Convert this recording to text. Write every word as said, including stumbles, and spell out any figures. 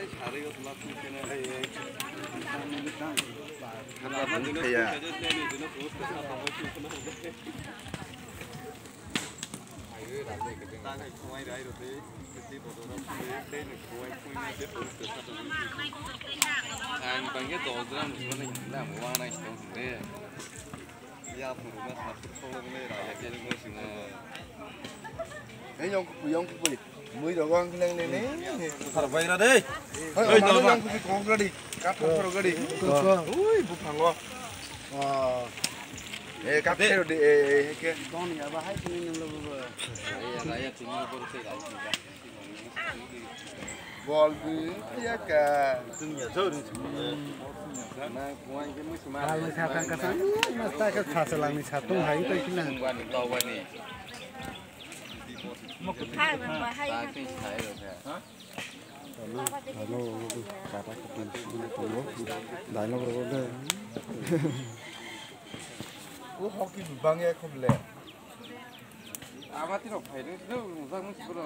Ang bangkhe dos gram rwmani lam wana sitong hwnde. Ya puruma sasuk solo mene ra ya kene mo sina. Ei yong kupu yong kupu. Mui rogo ang leng leng ne. Sar bai ra de. Hoi, ei, mano dal ba. Yong kupu kong gadi. Kap kong gadi. Ui, bu phango. Oh. Eh, kap de. Kero de, eh, eh, ke. Kong ya ba hai sini nang lo ba. Ya, ya, ya, sini lo ba. Bol bi ya ka. Tung ya, so ri. Na kuan ke mui sima. Kal ni sa tang ka sa. Mas ta ka sa sa lang ni sa tung hai ta kina. Kuan to wani. Hai, hai, hai. Hello, kata kutu sini tongo. Daino berapa deh? Oh, hoki bang ya kau beli. Amati rok phai re, rok mujang musi bro.